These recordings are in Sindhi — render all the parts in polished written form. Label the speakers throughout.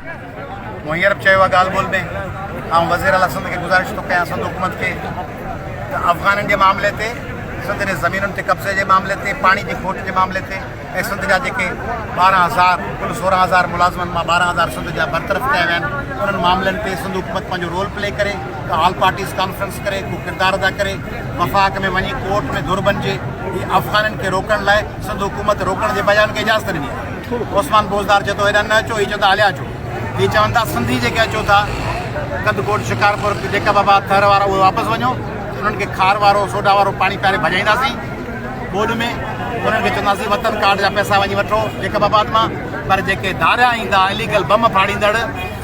Speaker 1: مون هينئر به چيو آهي ڳالهه ٻولهه ۾ آئون وزير اعليٰ سنڌ کي گذارش ٿو ڪيان سنڌ حڪومت کي ته افغانن جي معاملي تي سنڌ جي زمينن تي قبضي جي معاملي تي پاڻي جي کوٽ جي معاملي تي ۽ سنڌ جا جيڪي 12 هزار، ڪل 16 هزار ملازمن مان 12 هزار سنڌ جا برطرف ڪيا ويا آهن، انهن معاملن تي سنڌ حڪومت پنهنجو رول پلي ڪري، ڪا آل پارٽيز ڪانفرنس ڪري، ڪو ڪردار ادا ڪري، وفاق ۾ وڃي ڪورٽ ۾ ڌر بنجي. هي افغانن کي روڪڻ لاء سنڌ حڪومت روڪڻ جي بجاء انهن کي اجازت ڏني آهي. عثمان بوزدار چئي ٿو هيڏانهن نه اچو، هي چون ٿا هليا اچو. هي چون ٿا سنڌي جيڪي اچو ٿا ڪنڌڪوٽ، شڪارپور، جيڪب آباد، ٿر وارا اهي واپس وڃو، انهن کي کار وارو، سوڊا وارو پاڻي پياري ڀڄائينداسين. ٻوڏ ۾ انهن کي چونداسين وطن ڪارڊ جا پئسا وڃي وٺو جيڪب آباد مان، پر جيڪي ڌاريا ايندا اليگل بم ڦاڙيندڙ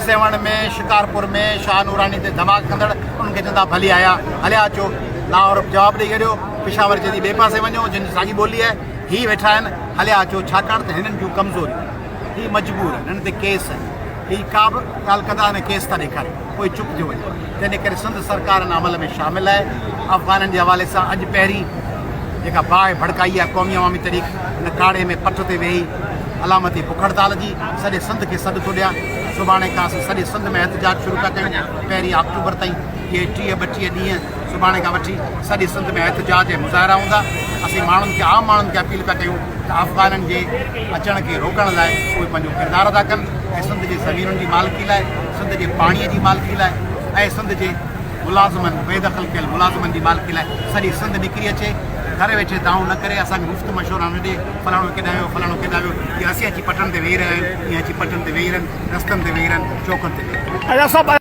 Speaker 1: سيوهڻ ۾ شڪارپور ۾ شاهه نوراني تي ڌماڪا ڪندڙ انهن کي چوندا ڀلي آيا هليا اچو. لاهور جواب ڏئي ڇڏيو، پشاور چئي ٿي ٻئي پاسي وڃو جن جي ساڳي ٻولي آهي، هي ويٺا آهن هليا اچو، ڇاڪاڻ ته هنن جون ڪمزوريون هي مجبور آهن، هنن تي ڪيس آهن، هي ڪا به ڳالهه ڪندا ۽ ڪيس ٿا ڏيکارين پوء چپ ٿيو وڃي. تنهن ڪري سنڌ سرڪار ان عمل ۾ شامل آهي. افغانن جي حوالي سان اڄ پهرين جيڪا باهه ڀڙڪائي آهي قومي عوامي تحريڪ ان ڪاڙهي ۾ پٽ تي ويهي علامتي بک هڙتال جي سڄي سنڌ کي سڏ ٿو ڏيان. سڀاڻي کان اسين سڄي سنڌ ۾ احتجاج شروع پيا ڪيون. پهرين آڪٽوبر تائين اهي 30 32 ڏينهن سڀاڻي کان وٺي سڄي سنڌ ۾ احتجاج ۽ مظاهرا هوندا. اسين ماڻهن کي عام ماڻهن کي اپيل پيا ڪيون ته افغانن جي اچڻ کي روڪڻ لاء اهي پنهنجو ڪردار ادا ڪن ۽ سنڌ جي زمينن جي مالڪي لاء، سنڌ جي پاڻي جي مالڪي لاء ۽ سنڌ جي ملازمن، بي دخل ڪيل ملازمن جي مالڪي لاء سڄي سنڌ نڪري اچي، گهر ويٺي دانهون نه ڪري، اسان کي مفت مشورا نه ڏي، فلاڻو ڪيڏانهن ويو، فلاڻو ڪيڏانهن ويو، جيئن اسين اچي پٽن تي ويهي رهيا آهيون، ايئن اچي پٽن تي ويهي رهن، رستن تي ويهي رهن، چوڪن تي ويهي رهن.